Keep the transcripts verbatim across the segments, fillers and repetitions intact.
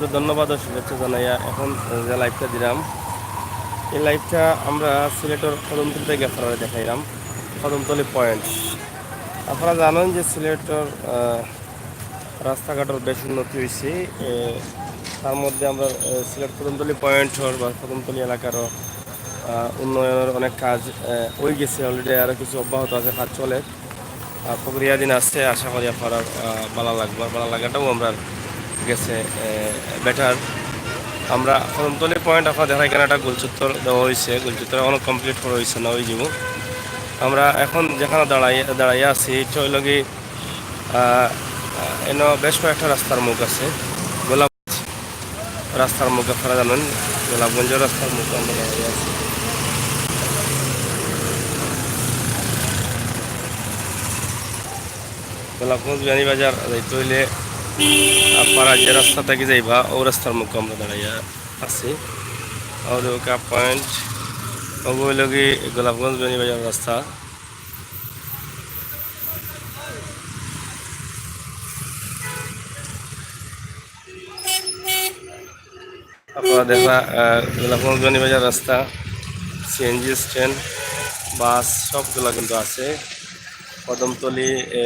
ধন্যবাদ ও শুভেচ্ছা জানাইয়া এখন যে লাইভটা দিলাম, এই লাইভটা আমরা সিলেটর কদমতলি থাকি আপনারারে দেখাইলাম, কদমতলি পয়েন্ট। আপনারা জানেন যে সিলেটর, আহ, রাস্তাঘাটর বেশ উন্নতি হইছে। এ, তার মধ্যে আমরা, এ, সিলেট কদমতলি পয়েন্টর বা কদমতলি এলাকারও, আহ, উন্নয়নের অনেক কাজ, এ, হয়ে গেছে already, আরও কিছু অব্যাহত আছে, কাজ চলে। আর প্রক্রিয়াধীন আছে, আশা করি আপনারা, আহ, ভালা লাগবো। আর ভালা লাগাটাও আমরা গেছে, এ, বেটার। আমরা কদমতলি পয়েন্ট আপনারা দেখা, এখানে একটা গোলচত্বর দেওয়া হয়েছে, গোলচত্বর এখনো কমপ্লিট করা হয়েছে না, ওই যাবো। আমরা এখন যেখানে দাঁড়াই, দাঁড়াইয়া আছি, এটা হইল কি, আহ, এন বেশ কয়েকটা রাস্তার মুখ আছে। গোলাপ রাস্তার মুখে আপনারা জানেন, গোলাপগঞ্জের রাস্তার মুখে আমরা দাঁড়াইয়া আছি। গোলাপগঞ্জ বিয়ানীবাজার যাইতে হইলে আপনারা যে রাস্তা থাকি যাইবা, ওই রাস্তার মুখে আমরা দাঁড়াইয়া আছি। আমাদের ওকে পয়েন্ট, ওগো হইল কি গোলাপগঞ্জ বিয়ানীবাজার রাস্তা। আপনারা দেখা, আহ, গোলাপগঞ্জ বিয়ানীবাজার রাস্তা, সিএনজি স্ট্যান্ড, বাস সবগুলা কিন্তু আছে। কদমতলি, এ,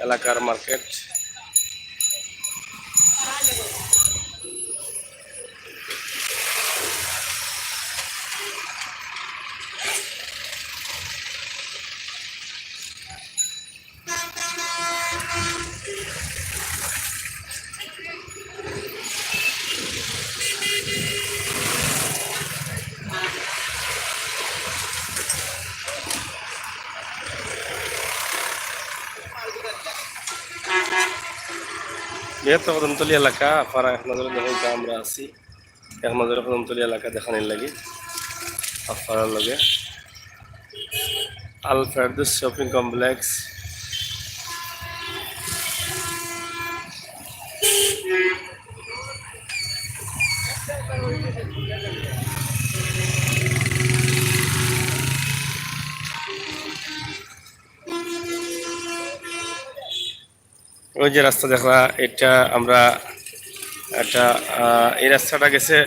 এলাকার মার্কেট। বৃহত্তর কদমতলী এলাকা, আপনারা এক নজরে দেখুন যে আমরা আছি, এক নজরে কদমতলী এলাকা দেখানির লাগি আপনারার লগে। আল ফেরদৌস শপিং কমপ্লেক্স। ওই যে রাস্তা দেখরা, এটা আমরা একটা, আহ, এই রাস্তাটা গেছে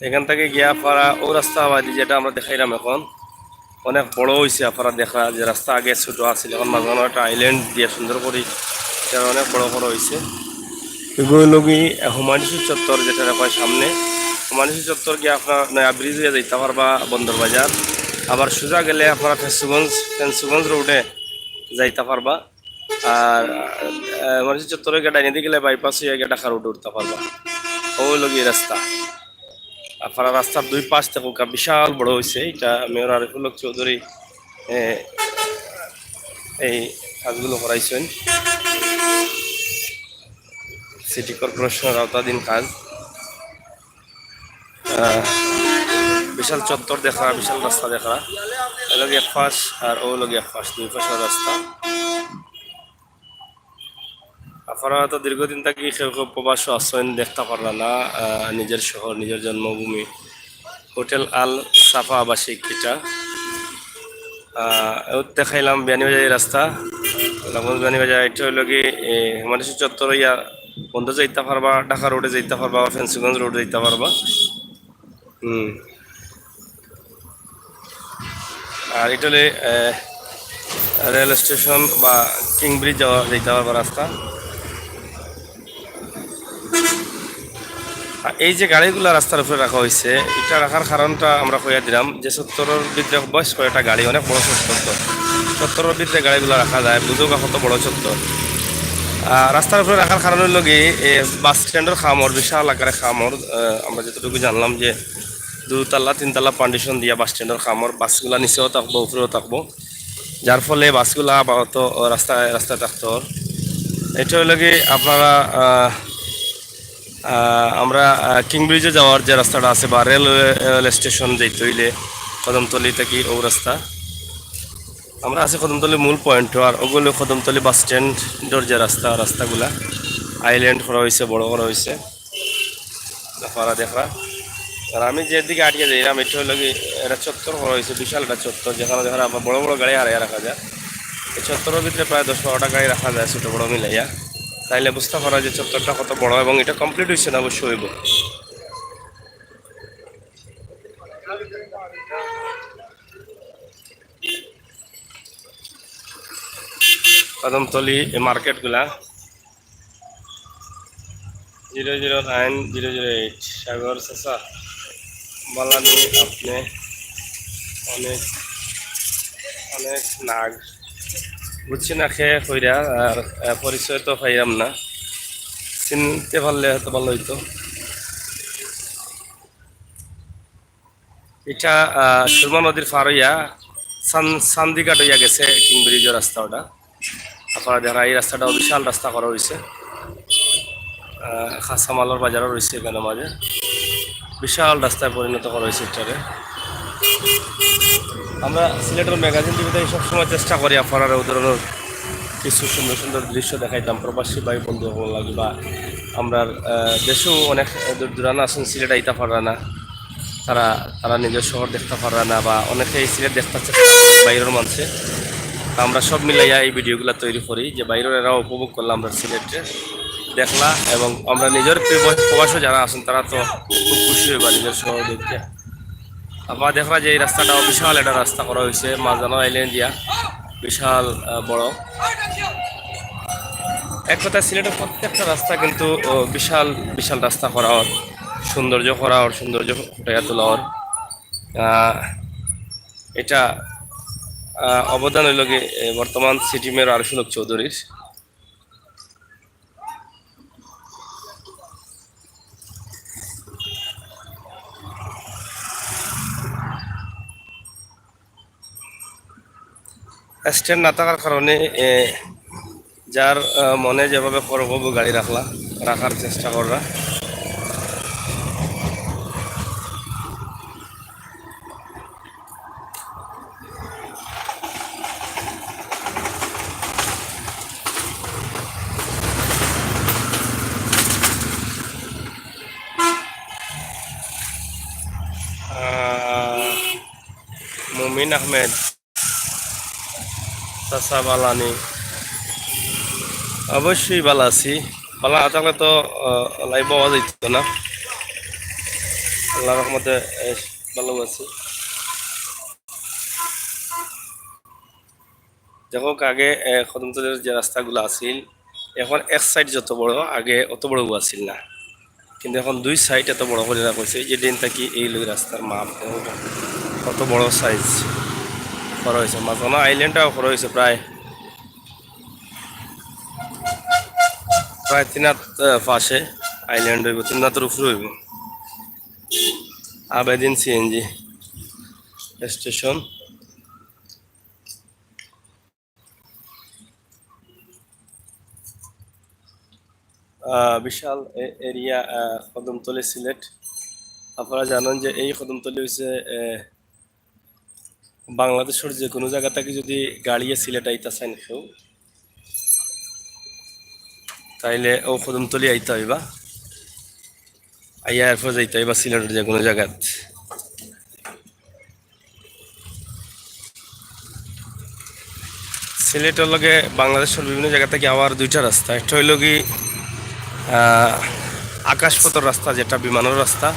এখান থেকে গিয়া পারা, ও রাস্তা আবাদি যেটা আমরা দেখাইলাম এখন, অনেক বড় হইছে। আপনারা দেখরা যে রাস্তা আগে ছোট আছিল, এখন মাঝখানে একটা আইল্যান্ড দিয়ে সুন্দর করি এটা অনেক বড় করা হইছে। এগুলো কি হুমায়ুন চত্বর যেটা কয় সামনে, হুমায়ুন চত্বর গিয়া আপনার নয়া ব্রিজ হয়ে যাইতে পারবা বন্দর বাজার। আবার সোজা গেলে আপনারা ফেঞ্চুগঞ্জ, ফেঞ্চুগঞ্জ রোডে যাইতে পারবা। আর, আহ, মসজিদ চত্বরে গিয়ে ডাইনে দিকে গেলে বাইপাস হয়ে গিয়ে ঢাকা রোড উঠতে পারবা। ওই লগি রাস্তা। আপনারা রাস্তার দুই পাশ থেকে ওকা বিশাল বড় হইছে। এটা মেয়র আরিফুল হক চৌধুরী, এ, এই কাজগুলো করাইছেন। সিটি কর্পোরেশনের আওতাধীন কাজ। আহ, বিশাল চত্বর দেখরা, বিশাল রাস্তা দেখরা। এ লগি এক পাশ আর ও লগি এক পাশ, দুই পাশের রাস্তা। আপনারা তো দীর্ঘদিন থাকি কেউ কেউ প্রবাসও আছেন, দেখতে পারলা না, আহ, নিজের শহর, নিজের জন্মভূমি। হোটেল আল সাফা আবাসিক এটা। আহ, এও দেখাইলাম বিয়ানীবাজার এই রাস্তা, গোলাপগঞ্জ বিয়ানীবাজার। এটা হইল কি, এ, হুমায়ুন চত্বর হইয়া বন্দর যাইতে পারবা, ঢাকা রোডে যাইতে পারবা, ফেঞ্চুগঞ্জ রোডে যাইতে পারবা। হুম। আর এটা হলে, এ, রেল স্টেশন বা কিং ব্রিজ যাওয়া যাইতে পারবা রাস্তা। আর এই যে গাড়িগুলা রাস্তার উপরে রাখা হইছে, এটা রাখার কারণটা আমরা কইয়া দিলাম যে চত্বরের ভিতরে বেশ কয়েকটা গাড়ি, অনেক বড় চত্বর তো। চত্বরের ভিতরে গাড়িগুলা রাখা যায়, বুঝো বা কত বড় চত্বর। আর রাস্তার উপরে রাখার কারণ হইল কি, এ, বাস স্ট্যান্ডের কামর, বিশাল আকারে কামর। আহ, আমরা যতটুকু জানলাম যে দুতলা, তিনতলা ফাউন্ডেশন দিয়া বাস স্ট্যান্ডের কামর, বাসগুলা নিচেও থাকবো, উপরেও থাকবো, যার ফলে বাসগুলা আপাতত রাস্তায়, রাস্তায় থাকতো। এটা হইল কি আপনারা, আহ, আহ, আমরা, আহ, কিং ব্রিজে যাওয়ার যে রাস্তাটা আছে বা রেলওয়ে, রেল স্টেশন যাইতে হইলে কদমতলি থাকি ও রাস্তা। আমরা আছি কদমতলি মূল পয়েন্ট, আর ওগুলো কদমতলি বাস স্ট্যান্ডর যে রাস্তা, রাস্তাগুলা আইল্যান্ড করা হইছে, বড় করা হইছে। আপনারা দেখরা। আর আমি যেদিকে আটিয়া যাইলাম, এটা হইল কি, এটা চত্বর করা হইছে, বিশাল একটা চত্বর, যেখানে, যেখানে আপনার বড় বড় গাড়ি হারাইয়া রাখা যায়। এই চত্বরের ভিতরে প্রায় দশ বারোটা গাড়ি রাখা যায়, ছোট বড় মিলাইয়া। তাইলে বুঝতা পারা যে চত্বরটা কত বড়, এবং ইটা complete অইছে না, অবশ্য অইবো। কদমতলি এই মার্কেটগুলা। Zero zero nine zero zero eight, সাগর চাচা, বালা নি আপনে? অনেক, অনেক নাগ। বুঝছি না খে কইরা, আর, আহ, পরিচয় তো পাইরাম না। চিনতে পারলে হয়তো ভালো হইতো। ইটা, আহ, সুরমা নদীর পার অইয়া চান-, চান্দিঘাট অইয়া গেছে কিং ব্রিজর রাস্তা ওটা। আপনারা দেখরা, এই রাস্তাটাও বিশাল রাস্তা করা অইছে। আহ, কাঁচামালর বাজারও রইছে ইখানো মাঝে। বিশাল রাস্তায় পরিণত করা অইছে ইটারে। আমরা সিলেটের ম্যাগাজিন টিভিতে সবসময় চেষ্টা করি আপনারারে অউ ধরনের কিছু সুন্দর সুন্দর দৃশ্য দেখাইতাম, প্রবাসী ভাই বন্ধু অকলর লাগি, বা আমরার, আহ, দেশেও অনেক দূর দূরান্ত আছেন, সিলেট আইতা পাররা না, তারা, তারা নিজের শহর দেখতা পাররা না, বা অনেকে এই সিলেট দেখতা চায় বাইরের মানষে। তো আমরা সব মিলাইয়া এই ভিডিওগুলা তৈরি করি যে বাইরের এরাও উপভোগ করলা আমরা সিলেটে দেখলা, এবং আমরা নিজের প্রিয় প্রবাসী যারা আছেন তারা তো খুব খুশি হইবা নিজের শহর দেখে। আপনারা দেখরা যে এই রাস্তাটা বিশাল একটা রাস্তা করা হয়েছে মাঝানো আইল্যান্ড দিয়া, বিশাল, আহ, বড়। এক কথায় সিলেটের প্রত্যেকটা রাস্তা কিন্তু, ও, বিশাল বিশাল রাস্তা করা অর, সৌন্দর্য করা অর, সৌন্দর্য ফুটাইয়া তোলা অর। আহ, এটা, আহ, অবদান হইল গিয়ে, এ, বর্তমান সিটি মেয়র আরিফুল হক চৌধুরীর। স্ট্যান্ড না থাকার কারণে, এ, যার, আহ, মনে যেভাবে খরচ হবো গাড়ি রাখলা, রাখার চেষ্টা কররা। আহ, মুমিন আহমেদ, চাচা বালা নি? অবশ্যই বালা আছি। বালা না থাকলে তো, আহ, লাইভ পাওয়া যাইত না। আল্লাহর রহমতে, এ, ভালো আছি। দেখো, আগে, এ, কদমতলির যে রাস্তাগুলো আছিল, এখন এক সাইড যত বড়, আগে অত বড় আছিল না, কিন্তু এখন দুই সাইড এত বড় করে রাখা হয়েছে। এই যে ড্রেন থাকি এই লই রাস্তার মাপ, দেখো, কত বড় সাইজ করা হয়েছে। মাঝখানে আইল্যান্ডটাও করা হয়েছে প্রায়, প্রায় তিন হাত, আহ, পাশে আইল্যান্ড হইব, তিন হাতের উপরে হইব। Abedin CNG station. আহ, বিশাল এ-, এরিয়া, আহ, কদমতলী সিলেট। আপনারা জানেন যে এই কদমতলী হইছে, আহ, বাংলাদেশের যে কোনো জায়গা থাকি যদি গাড়িয়ে সিলেট আইতা চাইন কেউ, তাইলে ও কদমতলী আইতা হইবা, আইয়া এরপর যাইতা হইবা সিলেটের যে কোনো জায়গাত। সিলেটর লগে বাংলাদেশের বিভিন্ন জায়গা থাকি আওয়ার দুইটা রাস্তা, একটা হইল কি, আহ, আকাশপথর রাস্তা, যেটা বিমানের রাস্তা,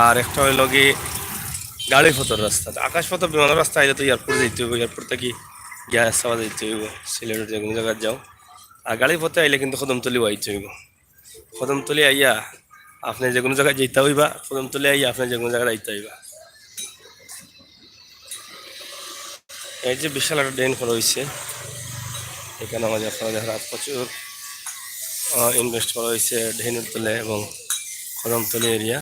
আর একটা হইল কি গাড়ি পথর রাস্তা। তো আকাশপথর বিমানের রাস্তা আইলে তো এয়ারপোর্ট যাইতে হইব, এয়ারপোর্ট থাকি গ্যাস চাওয়া যাইতে হইব, সিলেটের যে কোনো জায়গায় যাও। আর গাড়ি পথে আইলে কিন্তু কদমতলিও আইতে হইব। কদমতলী আইয়া আপনি যে কোনো জায়গায় যাইতা হইবা, কদমতলী আইয়া আপনি যে কোনো জায়গায় যাইতা হইবা। এই যে বিশাল একটা ড্রেন করা হইছে, এখানে আমাদের আপনারা দেখা প্রচুর, আহ, ইনভেস্ট করা হইছে ড্রেনের তলে এবং কদমতলী এরিয়া।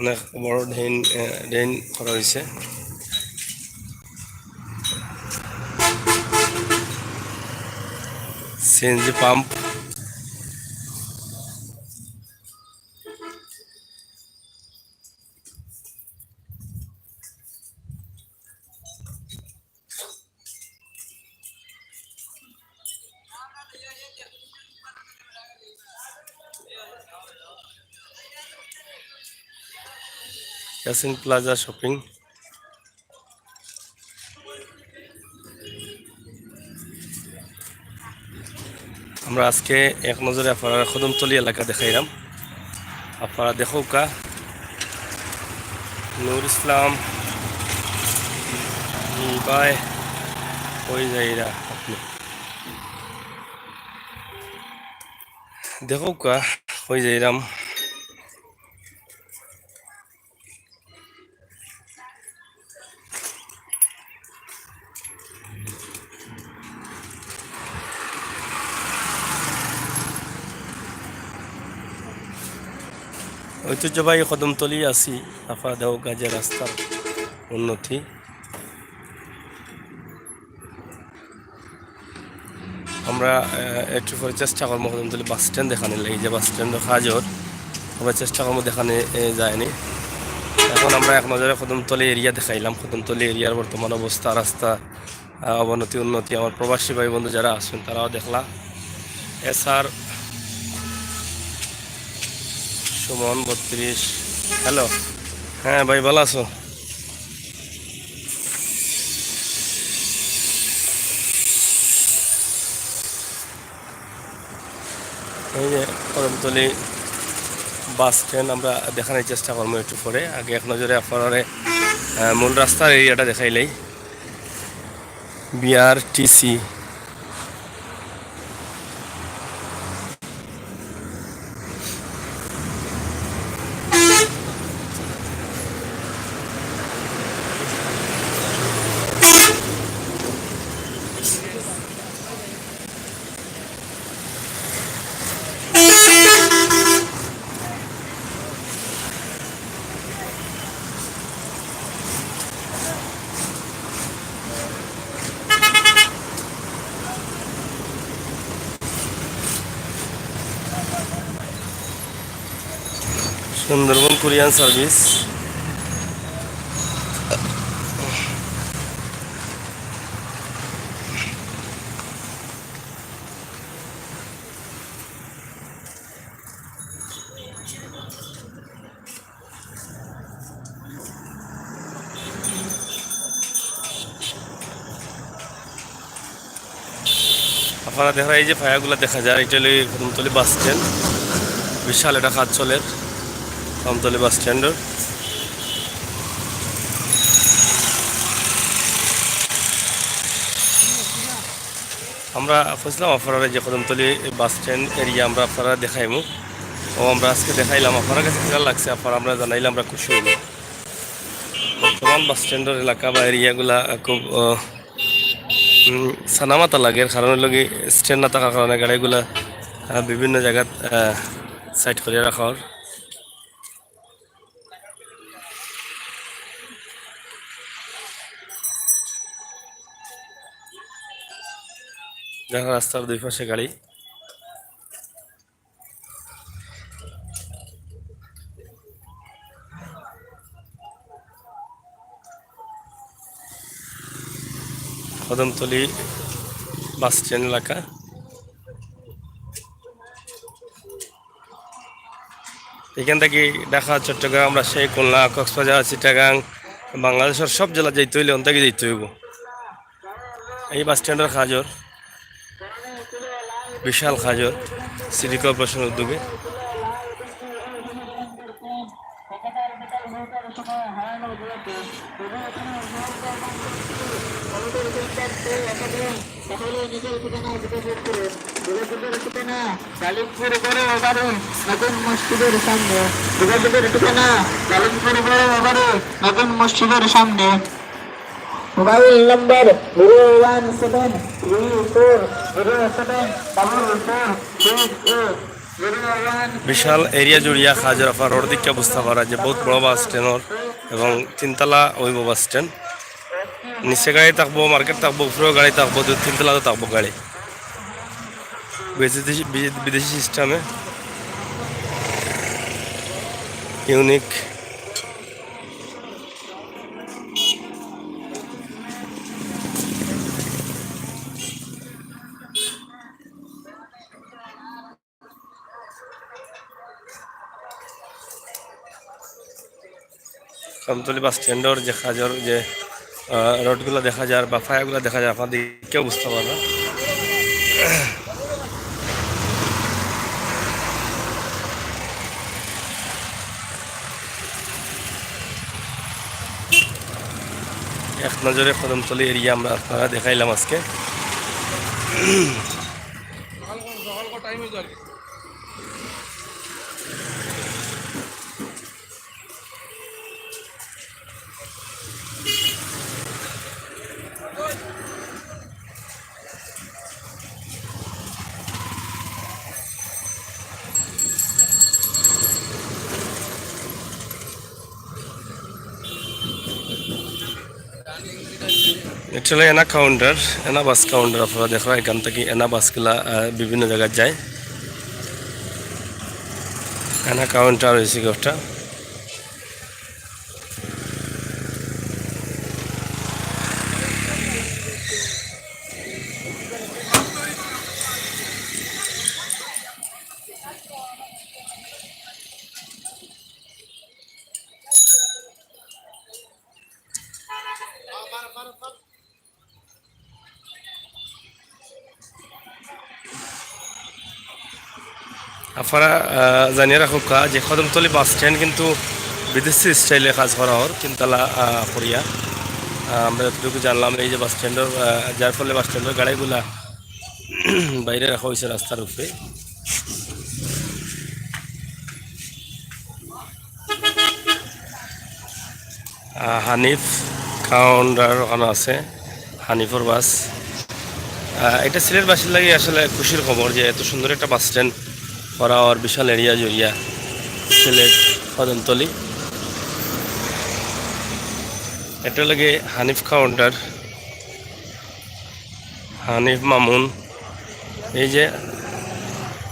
অনেক বড় ড্রেন, আহ, ড্রেন করা হইছে। CNG pump. Yasin plaza shopping. আমরা আজকে এক নজরে আপনারারে কদমতলি এলাকা দেখাইলাম। আপনারা দেখউক্কা, নুর ইসলাম, জি ভাই, কই যাইরা আপনি? দেখউক্কা, কই যাইরাম। ঐতিহ্যবাহী কদমতলি আছি, আপনারা দেখউক্কা যে রাস্তার উন্নতি। আমরা, আহ, একটু পরে চেষ্টা করমু কদমতলি বাস স্ট্যান্ড দেখানির লাগি, যে বাস স্ট্যান্ডর কাজর আমরা চেষ্টা করমু দেখানি, এ, যায়নি। এখন আমরা এক নজরে কদমতলি এরিয়া দেখাইলাম, কদমতলি এরিয়ার বর্তমান অবস্থা, রাস্তা, আহ, অবনতি উন্নতি। আমার প্রবাসী ভাই বন্ধু যারা আছেন তারাও দেখলা। এস আর সুমন বত্রিশ, হ্যালো। হ্যাঁ ভাই, ভালো আছো? এই যে কদমতলি বাস স্ট্যান্ড আমরা দেখানির চেষ্টা করমু একটু পরে। আগে এক নজরে আপনারারে, আহ, মূল রাস্তার এরিয়াটা দেখাইলাই। বিআরটিসি। Sundarban courier service. আপনারা দেখরা এই যে পায়াগুলা দেখা যার, এটা অইলো কদমতলি বাস স্ট্যান্ড। বিশাল একটা কাজ চলের কদমতলি বাস স্ট্যান্ডর। আমরা কইছিলাম আপনারারে যে কদমতলি বাস স্ট্যান্ড এরিয়া আমরা আপনারারে দেখাইমু। ও আমরা আজকে দেখাইলাম, আপনারার কাছে কিলা লাগছে আপনারা আমরারে জানাইলে আমরা খুশি অইমু। বর্তমান বাস স্ট্যান্ডর এলাকা বা এরিয়াগুলা খুব, আহ, উম, সানামাতা লাগের, কারণ অইলো কি স্ট্যান্ড না থাকার কারণে গাড়িগুলা, আহ, বিভিন্ন জাগাত, আহ, সাইড করিয়া রাখা অর। দেখো রাস্তার দুই পাশে গাড়ি। কদমতলি বাস স্ট্যান্ড এলাকা। এখান থাকি ঢাকা, চট্টগ্রাম, রাজশাহী, খুলনা, কক্সবাজার, চিটাগাং, বাংলাদেশর সব জেলা যাইতে অইলে অন থাকি যাইতে অইবো। এই বাস স্ট্যান্ডর কাজর, বিশাল কাজর, সিটি কর্পোরেশনর উদ্যোগে। কালিমপুর বড় বাজারে নতুন মসজিদের সামনে। যোগাযোগের ঠিকানা কালিমপুর বড় বাজারে নতুন মসজিদের সামনে। Mobile number zero one seven three four zero seven double four six eight. বিশাল এরিয়া জুড়িয়া কাজর, আপনারা রোড দেখিয়া বুঝতা পাররা যে বউত বড় বাস স্ট্যান্ড অর এবং তিনতলা অইবো বাস স্ট্যান্ড। নিচে গাড়ি থাকবো, মার্কেট থাকবো, উপরেও গাড়ি থাকবো, দুই তিনতলা তো থাকবো গাড়ি। বিদেশি, বি-, বিদেশি সিস্টেমে ইউনিক। কদমতলী বাস স্ট্যান্ডর যে কাজর যে, আহ, রডগুলা দেখা যার বা ফায়াগুলা দেখা যার, আপনারা দেখিয়া বুঝতা পারবা। এক নজরে কদমতলী এরিয়া আমরা আপনারা দেখাইলাম আজকে। Actually, এনা কাউন্টার, এনা বাস কাউন্টার আপনারা দেখরা, এখান থাকি এনা বাসগুলা, আহ, বিভিন্ন জাগাত যায়। এনা কাউন্টার অইছে কি একটা। আপনারা, আহ, জানিয়া রাখউক্কা যে কদমতলী বাস স্ট্যান্ড কিন্তু বিদেশি স্টাইলে কাজ করা অর, তিনতলা, আহ, করিয়া। আহ, আমরা যতটুকু জানলাম, এই যে বাস স্ট্যান্ডর, আহ, যার ফলে বাস স্ট্যান্ডর গাড়িগুলা বাইরে রাখা অইছে রাস্তার উপরে। আহ, হানিফ কাউন্টার ওখানো আছে, হানিফর বাস। আহ, এটা সিলেটবাসীর লাগি আসলে খুশির খবর যে এত সুন্দর একটা বাস স্ট্যান্ড করা অর, বিশাল এরিয়া জুড়িয়া সিলেট কদমতলী। এটা লাগে হানিফ কাউন্টার। হানিফ মামুন, এই যে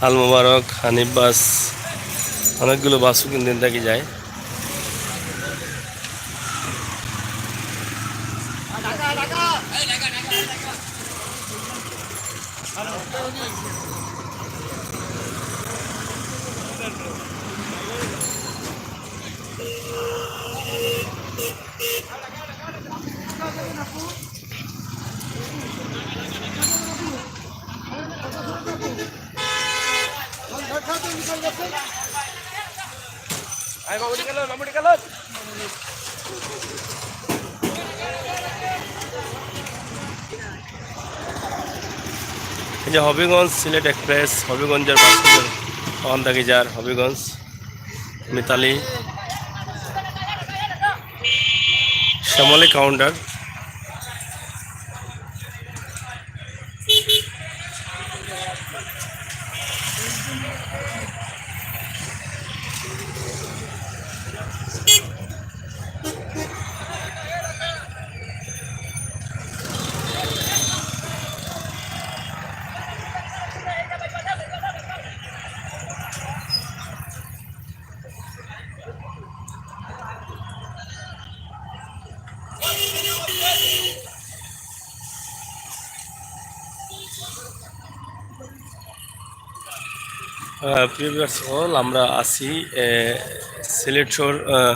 আল মুবারক, হানিফ বাস, অনেকগুলো বাসও কিন্তু থাকি যায়। এই যে হবিগঞ্জ সিলেট এক্সপ্রেস, হবিগঞ্জর বাস, ওখান থাকি যার হবিগঞ্জ। মিতালি, শ্যামলী কাউন্টার। আহ, প্রিয় ভিউয়ার্স অকল, আমরা আছি, এ, সিলেটর, আহ,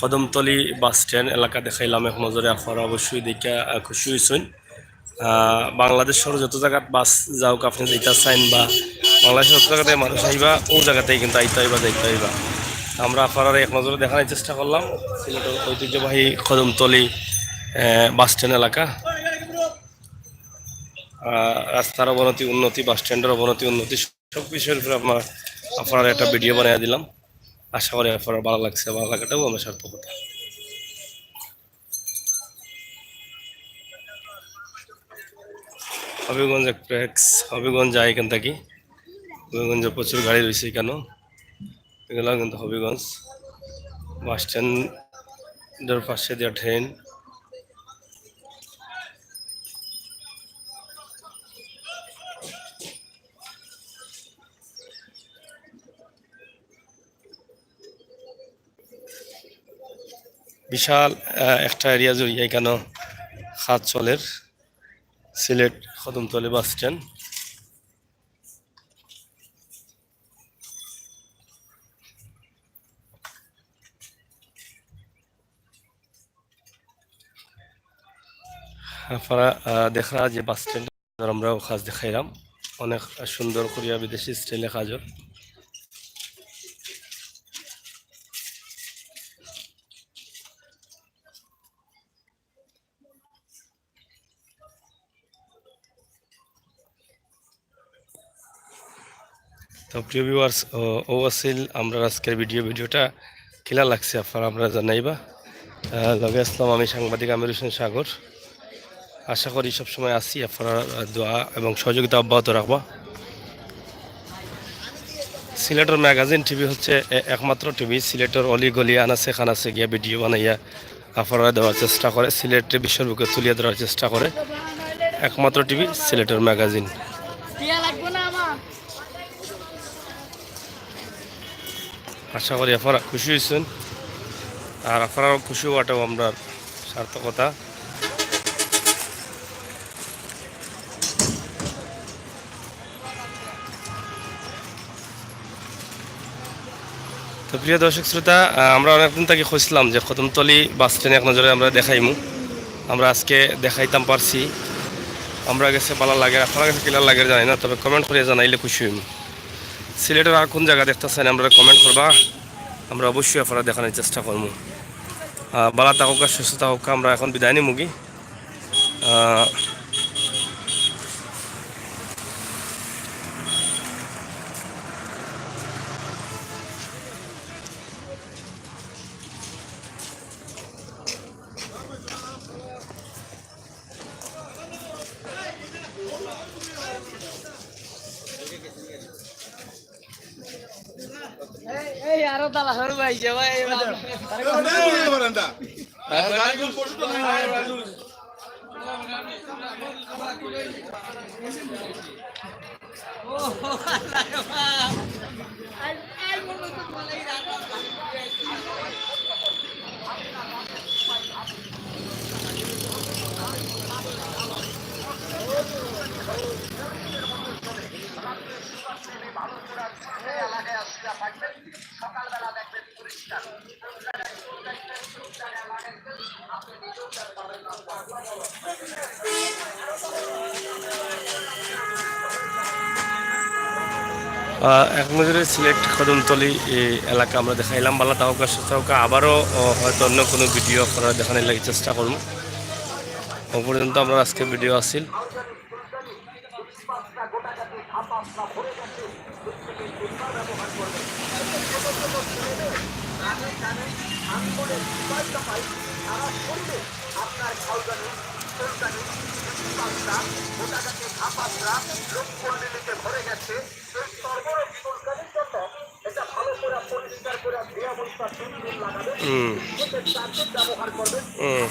কদমতলী বাস স্ট্যান্ড এলাকা দেখাইলাম এক নজরে। আপনারা অবশ্যই দেখিয়া, আহ, খুশি অইছইন। আহ, বাংলাদেশর যত জাগাত বাস যাউক, আপনে যেটা চাইন বা বাংলাদেশর যত জাগাতে মানুষ আইবা, অউ জাগাতেই কিন্তু আইতা অইবা, যাইতা অইবা। আমরা আপনারারে এক নজরে দেখানোর চেষ্টা করলাম সিলেটর ঐতিহ্যবাহী কদমতলী, আহ, বাস স্ট্যান্ড এলাকা। আহ, রাস্তার অবনতি উন্নতি, বাস স্ট্যান্ডর অবনতি উন্নতি, সব বিষয়ের উপরে আপনার, আপনারারে একটা ভিডিও বানাইয়া দিলাম। আশা করি আপনারার ভালা লাগছে, ভালা লাগাটাউ আমার সার্থকতা। হবিগঞ্জ এক্সপ্রেস, হবিগঞ্জ যায় এখান থাকি। হবিগঞ্জে প্রচুর গাড়ি রইছে কেন, এগুলা কিন্তু হবিগঞ্জ বাস স্ট্যান্ডর পাশে দিয়া ট্রেন। বিশাল, আহ, একটা এরিয়া জুড়িয়া এখানো কাজ চলের, সিলেট কদমতলী বাস স্ট্যান্ড। আপনারা, আহ, দেখরা যে বাস স্ট্যান্ড, আমরা কাজ দেখাইলাম, অনেক সুন্দর করিয়া বিদেশি স্টাইলে কাজ অর। তো প্রিয় ভিউয়ার্স, ও, ও আছিল আমরার আজকের ভিডিও। ভিডিওটা কিলা লাগছে আপনারা আমরারে জানাইবা। আহ, লগে আছলাম আমি সাংবাদিক আমির হোসেন সাগর। আশা করি সবসময় আছি আপনারার, আহ, দোয়া এবং সহযোগিতা অব্যাহত রাখবা। সিলেটর ম্যাগাজিন টিভি হচ্ছে এ-, একমাত্র টিভি সিলেটর অলি গলি আনাচে কানাচে গিয়া ভিডিও বানাইয়া আপনারারে দেওয়ার চেষ্টা করে, সিলেটরে বিশ্বর বুকে তুলিয়া ধরার চেষ্টা করে একমাত্র টিভি সিলেটর ম্যাগাজিন। আশা করি আপনারা খুশি অইছইন, আর আপনারাও খুশি অওয়াটাও আমরার সার্থকতা। তো প্রিয় দর্শক শ্রোতা, আহ, আমরা অনেকদিন থাকি কইছলাম যে কদমতলি বাস স্ট্যান্ড এক নজরে আমরা দেখাইমু। আমরা আজকে দেখাইতাম পারছি। আমরার গেছে ভালা লাগের, আপনারার গেছে কিলা লাগের জানি না, তবে কমেন্ট করিয়া জানাইলে খুশি অইমু। সিলেটর আর কুন জাগা দেখতা চাইন আমরারে কমেন্ট করবা, আমরা অবশ্যই আপনারারে দেখানির চেষ্টা করমু। আহ, ভালা থাকউক্কা, সুস্থ থাকউক্কা, আমরা এখন বিদায় নিমুগি। আহ, এই, এই, আরো তালা হরু ভাই, যে ভাই, এই ভাই। আহ, এক নজরে সিলেট কদমতলি এই এলাকা আমরা দেখাইলাম। ভালা থাকউক্কা, সুস্থ থাকউক্কা। আবারও, আহ, হয়তো অন্য কুনু ভিডিও আপনারারে দেখানির লাগি চেষ্টা করমু। অউ পর্যন্ত আমরার আজকের ভিডিও আছিল। হুম। হুম।